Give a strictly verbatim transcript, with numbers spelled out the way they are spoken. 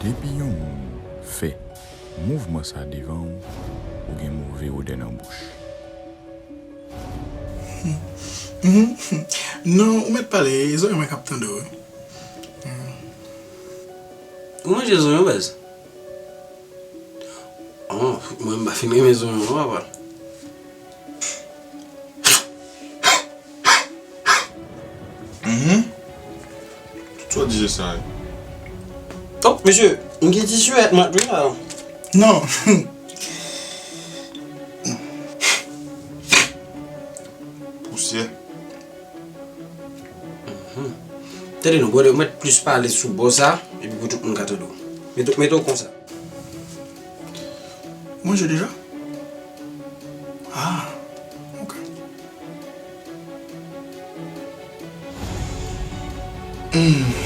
Depi yon moun fè mouvman sa devan w, ou gen move odè nan bouch. Non, ou mèt pale, e zòrèy mwen k ap tande w wi. Ou manje zonyon baz? Oh, mwen m pa fin renmen zonyon non papa. Mhm. Tout sa w di se sa wi. Oh, mesye, m gen ti swèt mwen wi la. Non. Pousyè. Tande non, brother, ou mèt plis pale sou bò sa, epi pou tout moun ka tande w. Mete w konsa. Ou manje deja? Ah, ok. Hmm.